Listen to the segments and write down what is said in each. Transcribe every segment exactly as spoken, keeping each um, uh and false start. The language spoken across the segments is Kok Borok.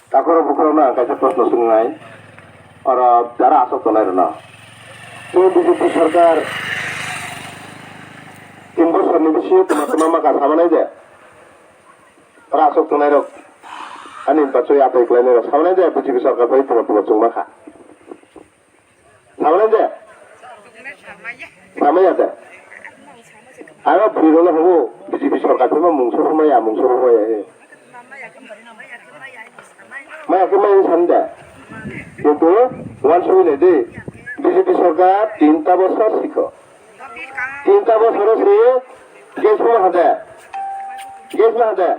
Takhorok bukhorokno ang kaisa proshno swngnai, oro jara aswk tongnai rwno. Chini B J P sarkar tin bosorni bisingo tuma tuma makha samanai de? Oro aswk tongnairok ani bachwi atwi kwlainairok samanai de B J P sarkar bai tuma tuma chwng makha? Samanai de? Samaya de? Aro bwrwirokno hwngo B J P sarkar phima mungsa phumaya, mungsa phumaya he. Maya khe maya san de. Kintu uansugwi nai di, B J P sarkar tinta bosor sikho. Tinta bosoro se gas phuma ha de? Gas ma ha de?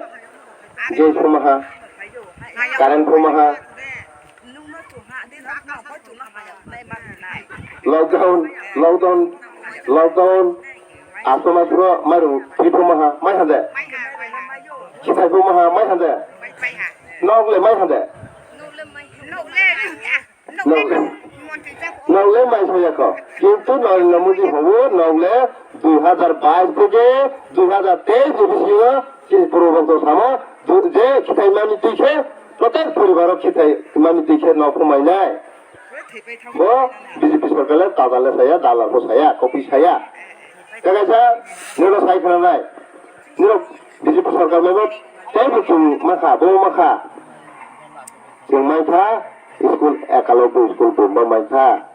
Gas phuma ha. Current phuma ha. Lockdown, lockdown, lockdown. Aswk aswk mairum twi phuma ha, mai ha de? Khithai phuma ha, mai ha de? Nok le mai ha de? Nok le, nok le mai saya kho. Kintu Narendra Modi hobo nok le dui hazar bais theke dui hazar teis ni bisingo chini purbo bongso samo du-, je khithai mani twi khe, protek poribaro khithai mani twi khe nok phumai nai. Bo B J P sarkar le tada le saya, dalar bo saya, kopi saya. Kakaisa nino sai khna nai. Nino B J P sarkar mebo tei bo chwng makha, bo makha. Chwng maikha, school ekalogbo school bumba maikha.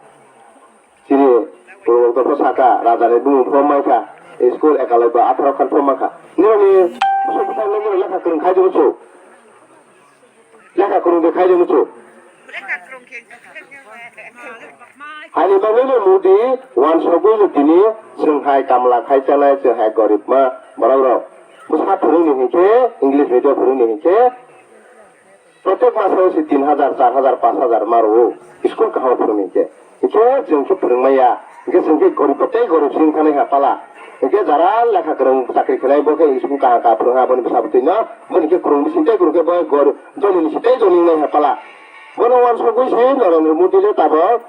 Chini purbo dopha saka, raja ni bumung pho maikha. School ekalogbo atharo khan pho makha. Nini bwsai bwsai no lekha kwrwng khai di bwswk. Lekha kwrwng de khai di bwswk. Haini bagwi no Modi wansugwi no tini chwng hai kamla khai chanai, chwng hai gorib ma borok rok. Bwsa phwrwng ni hinkhe, English medium phwrwng ni hinkhe, Protek maso se tin hajar, char hajar, panch hajar ma rwo, school kaham phwrwngni khe. Hwnkhe chwng khe phwrwngmaya, hwnkhe chwng khe gorib tei gorib se wngkha nai ha pala. Hwnkhe jara lekha kwrwng chakri khlai bo khe school kaham kaham phwrwng ha boni bwsa bwtwi no, boni khe kwrwng bising tei kwrwng khe bo gorib, dhoni ni se tei dhoni wngnai ha pala. Bono wansugwi se Narendra Modi le tabok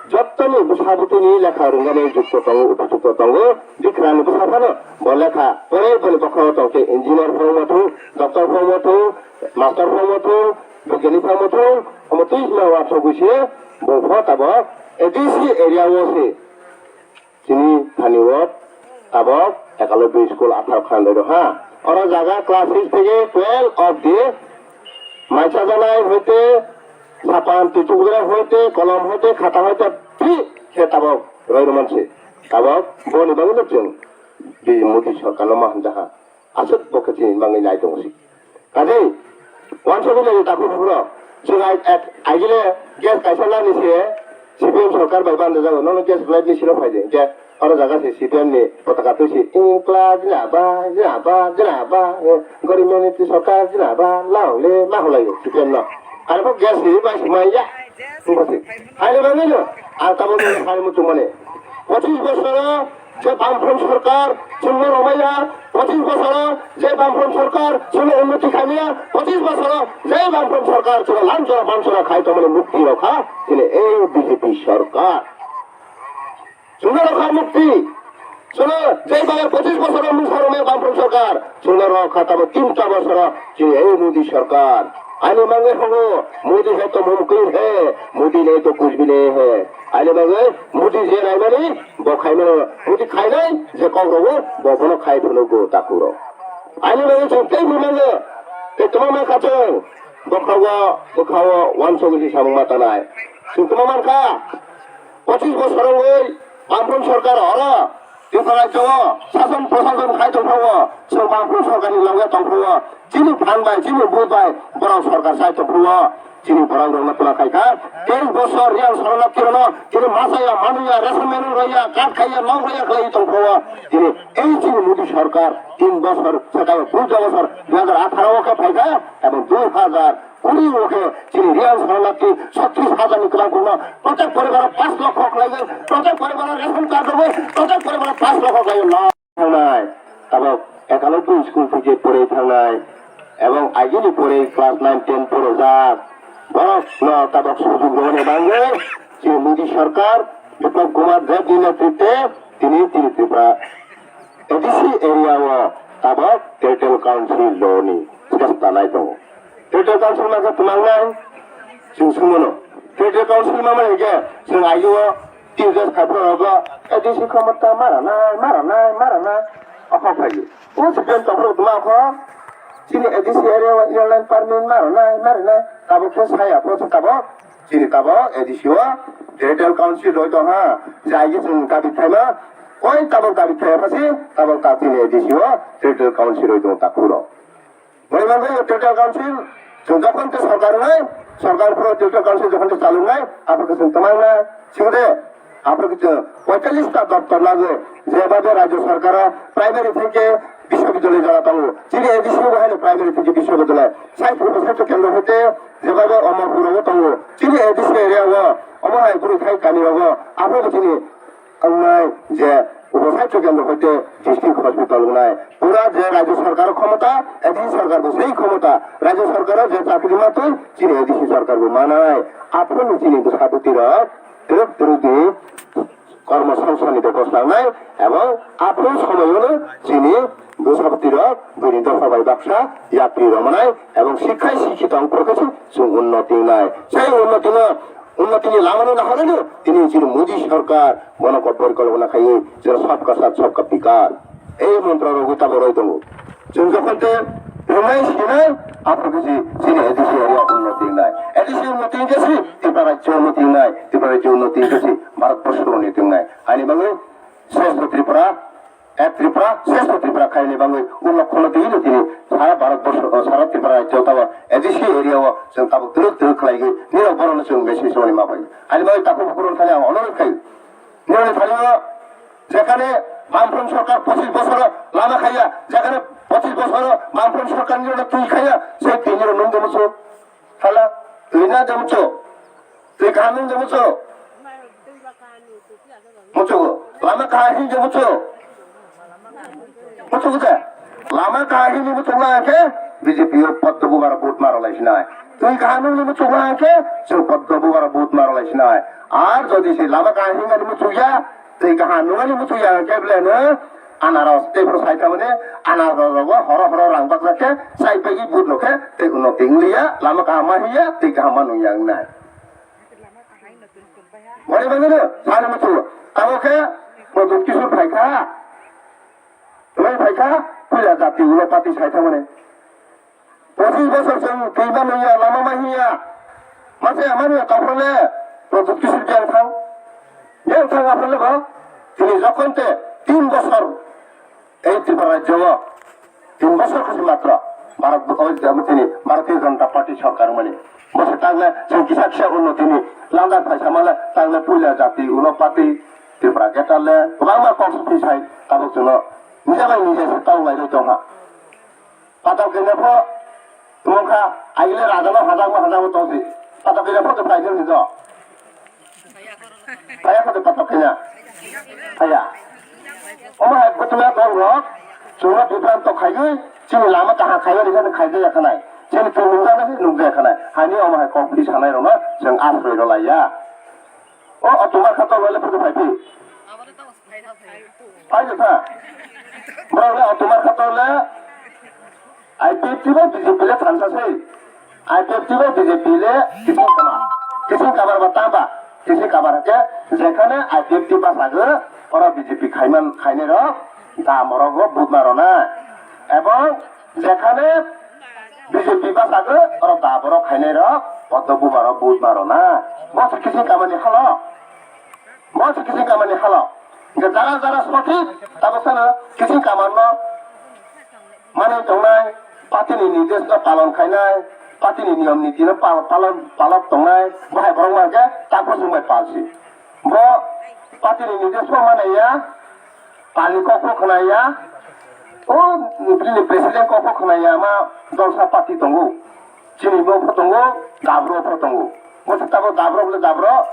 Jottoni bwsa bwtwini lekha rwngmani jukto tongo, upojukto tongo, bikrani bwsa phano bo lekha porwi boni bokrogo tongkhe engineer phano wngma thung, doctor phano wngma thung, master phano wngma thung, bigyanni phano wngma thung, omo twi ma wansugwi se bo pho tabok A D C area o se chini thani o tabok ekalogbo school atharo khan rw ha. Oro jaga class six theke twelve of the mai chajanai hoite sapan tuchukjak hoite kolom hoite khata hoite free khe tabok roi rwman se. Tabok boni bagwi no chwng B J P Modi sarkar no ma hamjaha. Aswk bo khe chini bagwi nai tongo se. Kaje wansugwi nai takhuk bukhuk rok. Chwng ai, ai, aigile gas kaisa nani se C P M sarkar bai banda jago. Nono gas supply ni silo phaidi. Hwnkhe oro jaga se C P M ni potaka twi se Inklab jindabad, jindabad, jindabad, eh, Gorib Modi sarkar jindabad, lao le ma holaio C P M no. Arbo gas ni bai se maya. Wngkha se. Haino bagwi no ang tabok no sai muchung mani. Pochis bosoro je Bamfront sarkar chwngno romaya, pochis bosoro je Bamfront sarkar chwngno unnoti khaimaya, pochis bosoro je Bamfront sarkar chwngno lamchora bamchora khai tongmani mukti rokha, chini ei B J P sarkar. Chwngno rokha mukti. Chwngno je bagwi pochis bosoro mungsa romaya Bamfront sarkar, chwngno rokha tamo tinta bosoro chini ei Modi sarkar. Ani mangwi hongo, Modi hai to mumkin hai, Modi nahi to kuch bhi nahi hai. Ani mangwi Modi je naimani, bo khaimano, Modi khainai je kok rogo, bo bono khai phunukgo takhuk rok. Ani bagwi chwng tei phunukgo, tei tongma mankha chwng, bwkhao, bwkhao uansugwi se samung ma tanai. Chwng tongma mankha, pochis bosor wngwi Bamfront sarkar oro Tripura rajyo o sason prosason khai tongphao, chwng Bamfront sarkar ni loge tongphao, chini phan bai, chini vote bai borok sarkar chai tongphao. Chini borok rokno tula khaikha, teis bosor Reang Saranakti rokno chini machaya, manuya, ration menu rwya, card khaiya, nok rwya khlaiwi tongphao. Chini ei chini Modi sarkar tin bosor swkang puja bosor dui hazar atharo o khe phaikha, ebong dui hazar kuri o khe chini Reang Saranakti chhatris hajar ni kwbang borokno protek poribaro panch lokho khlaiwi, protek poribaro ration card rwwi, protek poribaro panch lokho khlaiwi no. Thangnai, tabok ekalogbo school theke porwi thangnai, ebong agini porwi class nine ten porojak. Borokno tabok sujug rwmani bagwi chini Modi sarkar, Biplab Kumar Deb ni netritwe tini, tini Tripura A D C area o tabok Territorial Council rwni chesta nai tongo. Territorial Council ma khe twmangnai, chwng swngmano. Territorial Council ma mani khe chwng ayo T S S khaphuru rogo A D C khomota maranai, maranai, maranai. Okhok phaio. O C P M tophru tma kho. Chini A D C area o inner line permit maranai, maranai. Tabuk khe saya pho tabuk. Chini tabuk A D C o Territorial Council roi tong ha. Jai chwng dabi khaima. Oi tabuk dabi khai phasi, tabuk ta chini A D C o Territorial Council roi tong takhuro. Boni bagwi Territorial Council, chwng jokhon tei sorkar wngnai, sorkar phoro Territorial Council jokhon tei chaloknai, aphuru khe chwng twmangna singde, aphuru khe chwng poitallis ta doptor lagwi, jeba je Rajya Sarkar o primary theke biswabidyalay jora tongo, chini A D C o bo haino primary theke biswabidyalay, sai purbo saichw kendro hoite jeba je Omorpur o tongo, chini A D C area o omo hai bwrwi thai kami rogo, aphuru khe chini Wngnai je ubo saichw kendro hoite district hospital wngnai. Pura je Rajya Sarkar o khomota, A D C sarkar bo sei khomota. Rajya Sarkar o je chakri ma twi, chini A D C sarkar bo manai. Aphuru ni chini bwsa bwtwi rok twrwk twrwk ni kormo songsa ni bebostha wngnai, ebong aphuru somoi o chini bwsa bwtwi rok bini dopha bai baksa yapri rw manai, ebong sikhai sikhito wng phuru khe se chwng unnoti wngnai. Sei unnoti no Unnoti ni lama no naharnani tini chini Modi sarkar bono kok porikolpona khaiwi chini sabka sath sabka bikas ei montro rogwi tabok roi tongo. Chwng jokhon tei hwnwi sinai aphuru khe chini A D C area unnoti wngnai. A D C unnoti wngkhe si Tripura rajyo unnoti wngnai. Tripura rajyo unnoti wngkhe si Bharat borsho unnoti wngnai. Ani bagwi Shrestha Tripura Ek Tripura, Shrestha Tripura khaini bagwi o lokhono twi tini sara Bharat borsho, o sara Tripura rajyo tabo A D C area o chwng tabuk twrwk twrwk khlaigwi nini borokno chwng message rwmani ma bai. Ani bagwi takhuk bukurok thani ang onurodh khai. Nini thani o jekhane Bamfront sorkar pochis bosoro lama khaiya, jekhane pochis bosoro Bamfront sorkar nini twi khaiya, se tini rok nung de muchung. Hala, twi na de muchung. Twi kaham nung de muchung. Muchugo, lama kaham hwnwi muchugo. Muchugo de, lama kaham hwnwi muchugla khe B J P o Padma Bubaro vote maro lai sinai. Twi kaham hwnwi muchugla khe chwng Padma Bubaro vote maro lai sinai. Ar jodi se lama kaham hwnwi muchugya, twi kaham nungani muchugya khe beleno anaros tei phuru sai thamani anaros rogo horo horo rang bakjak khe sai pagi vote no khe tei uno tei wngliya lama kaham ma hiya tei kaham ma nungya wngnai. Boni bagwino sani muchungo. Tamo khe Pradyot Kishore phaikha. Tamo phaikha, puila jati ulo party sai thangmani. Pochis bosor chwng twi ma nungya, lama ma hiya. Mase amani ya tongphole Pradyot Kishore jel thang. Jel thang aphole bo. Tini jokhon te tin bosor Ei Tripura rajyo o tin bosor khe se matro Bharat, o, tini Bharatiya Janata Party sorkar mani. Bo se tangle chwng kisa kisa unnoti ni lamda phaisa male tangle puila jati ulo party Tripura greater le kwbangma kok se phi sai tabuk chwngno nija bai nija se tong lai tong ha. Patal kanya pho tong kha, agile raja no hajak ma hajak tong si. Patal kanya pho to phaijak ni do. Kaya kha de patok kanya. Kaya. Omo hai bwtwla dol rok chwngno bibranto khaiwi chini lama kaham khaiwi rihani khaijaya khanai. Chini tongmung jana se nukjaya khanai. Haini omo hai kok phi sanai rokno chwng asroi rw laiya. O, o tomar kha tong wale phutu phai phi. Phai de tha. Borok le o tomar kha tong le. I P F T bai B J P le thansa se. I P F T bai B J P le kising kamar. Kising kamar ba tang ba? Kising kamar ke jekhane I P F T basago oro B J P khaiman khainai rok dam orogo butma rona. Ebong jekhane B J P basago oro dam oro khainai rok poddo buma rok butma rona. Bo se kising kamani halo. Bo se kising kamani halo. Hingke jara jara sothik tabok sano kising kamanno manwi tongnai, party ni nirdesh no palon khainai, party ni niyom niti no pal-, palon, palok tongnai, bo hai borok ma hingke takhu chwng bai pal si. Bo party ni nirdesh bo manai ya, pal ni kok bo khwnai ya, o bini president kok bo khwnai ya, ma dolsa party tongo. Chini bo pho tongo, dabro pho tongo. Bo se tabok dabro bole dabro.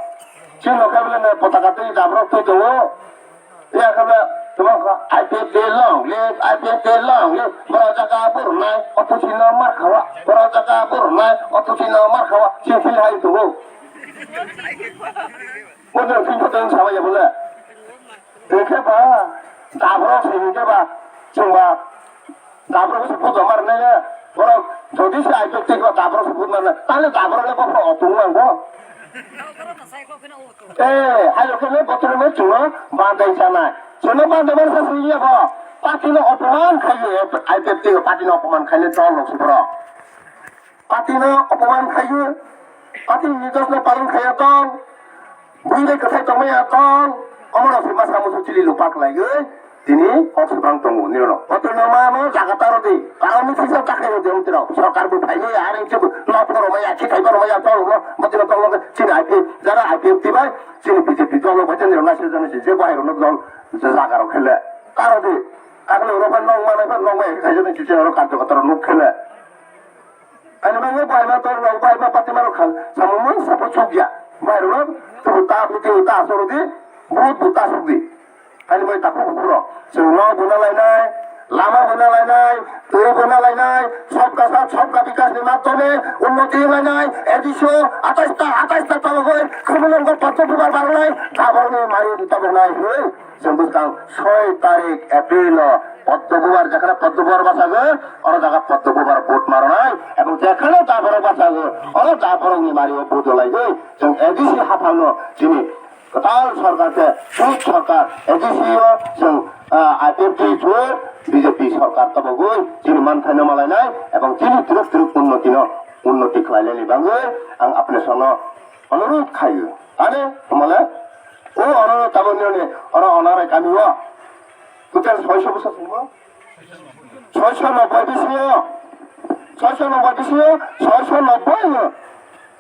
Chini no khe bole no potaka twi dabro twi tongo. Ya khe bole tamo kho I P F T long live, I P F T long live. Boro jaga burunai, oto chino mar khawa. Boro jaga burunai, oto chino mar khawa. Chini phil hai tongo. Bo no phil pho tong sawa ya bole. Hingke ba, dabrok se hingke ba, chwng ba, dabrok se bujo mar nai le, borok jodi se aito tei ba dabrok se Tale jaborok le bophro otung nang bo. Eh, hayo khe le bothor le chungo bandai chanai. Chungo bandai man sa sui ya bo. Party no opoman khayo, I P F T party no opoman khayo dol rok subro. Party no opoman khayo. Party ni dos no palon khayo dol. Buibai kwthai tongmaya tong, omorok se masa musu chili lupa khlaiwi, tini kok swbang tongo nirok. Kotorma no jaga taro di, karon ni thisa takhai rodi omtirok. Sorkar bo phaini ya, areng chibu, no phoro maya, chitai phoro maya, tong no, botino tong no, chini I P F, jara I P F T bai, chini B J P tong no, botino nirok naisir jani si, je bahai rok no dol, je jaga rok khele. Taro di, takle rok ban nong manai ban nong mai, khai jani si, je rok karjo kotor nuk khele. Ani bagwi bahai ma tong rok, bahai ma party ma rok kha, samung mung sapo chuk ya. Bahai rok no, tubu ta meeting ta asoro di, vote bo ta suk di. Ani bagwi takhuk bukhuk rok. Chwng no buna lainai, lama buna lainai, twi buna lainai, sabka sath, sabka bikas ni madhyome unnoti wng lainai, A D C o atais ta, atais ta tabogwi, khumulwng go patro bubar barnai, tabok ni mari di tabok nai hwnwi. Chwng bwskang soi tarik April o Poddo Bubar, jekhane Poddo Bubar bachago, oro jaga Poddo Bubar vote maronai, ebong jekhane Jaborok bachago, oro Jaborokni mario vote rwlaigwi chwng A D C haphangno chini kwtal sorkar khe, sud sorkar, A D C o chwng, ah, I P F T through B J P sorkar tobogwi chini manthaino malainai, ebong chini twrwk twrwk unnotino, unnoti khlainani bagwi ang apnesorno onurudh khaio. Ani, hwnmale, o ono tabok nini, oro onare kami o. Total soiso bwsa tongo. Soiso nobboi bisingo. Soiso nobboi bisingo, soiso nobboi no.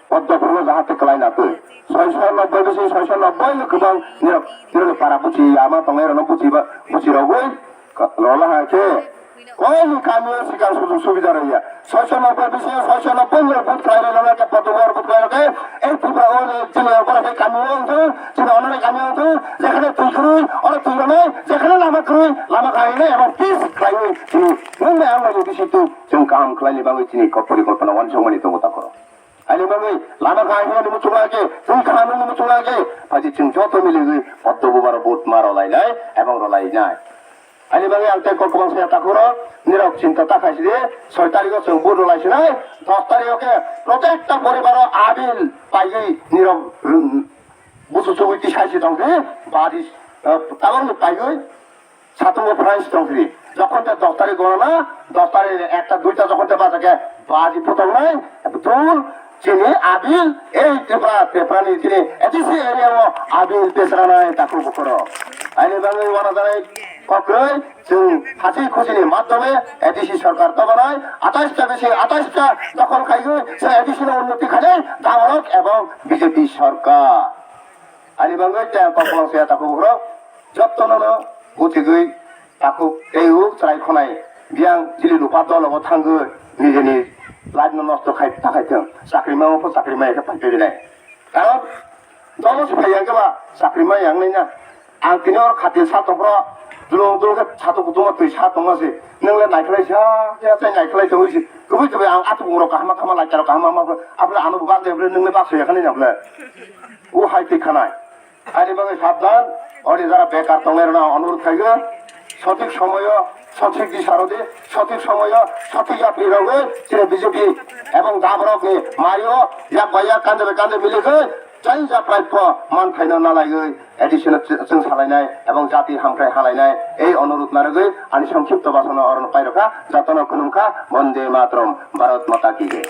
Poddo phano jahate kwlai na twi. Soiso nobboi bisingo, soiso nobboi no kwbang nirok, nirok para buchi, ama tongnai rok no buchi ba, buchi rogwi. Ka-, lola hai khe, koi ni kami o sikang sujug subida rwya. Soiso nobboi bisingo soiso nobboi ni vote khlai rwna khe, Poddo Bubar vote khlai rwkhe, ei Tripura o le jila o borok khe kami o wngthung, jila o nani kami o wngthung, jekhane twi kwrwi, oro twi rwnai, jekhane lama kwrwi, lama khainai, abo peace khlaiwi chini, nwng bai ang bai ni bising twi, chwng kaham khlaini bagwi chini kok porikolpona uansukmani tongo takhoro. Ani bagwi lama kaham hwnwi muchungo age, twi kaham hwnwi muchungo age, phaidi chwng joto miligwi Poddo Bubar vote ma rwlainai, ebong rwlainai. Ani bagwi ang tei kok kwbang saya takhoro, nirok chinta ta khaisidi, soi tarikho chwng vote rwlai sinai, dos tarikho khe protekta poribaro abil paigwi nirok, um, busu chugwi tisai si tongsi, badi, uh, tabangni paigwi satungo phrai si tongsi. Jokhon te dos tarik gorona, dos tarik ekta duita jokhon te baja khe badi phutongnai, dul, Chini abil, ei Tripura, Tripura ni chini A D C area o abil pesranai takhuk bukhoro. Ani bagwi wana janai kokroi, chwng hasi khusi ni madhyome A D C sorkar tobanai, atais ta bisi, atais ta dokhol khaigwi, se A D C no unnoti khainai, Jaborok ebong B J P sorkar. Ani bagwi tei ang kok kwbang saya takhuk bukhurok, jotono no buchigwi takhuk tei o chwrai khonai biyang chili rupha dologo thangwi nijeni life no nosto khai ta khai thung. Chakri mao pho chakri maya khe phai phainai. Karon dolo se phai yang khe ba chakri maya yang nai na. Ang tini oro khati sa tong phro, dulung dulung khe satung kutung twi sa tongma se. Nwng le naikhlai sa, ya tei naikhlai tongwi se. Kubui kubui ang atuk rok kaham kaham lai rok kaham kaham, abla ano bak de, nwng le bak se ya khani na bla. O hai twi khanai. Ani bagwi sabdan, ori jara bekar tongnai rwna onurut khaigo, sothik somoyo, sothik disarodi, sothik somoyo, sothik yapri rogwi, chini B J P ebong Jaborokni mario, yak bai yak, kande bai kande milikwi, chai japlai pho man khaina nalaiwi, A D C no ch-, chwng salainai, ebong jati hamkrai halainai, ei onurut narwgwi, ani songkhipto basano orono pairokha, jotono khulumkha, Bonde Mataram, Bharat Mata Ki Jai.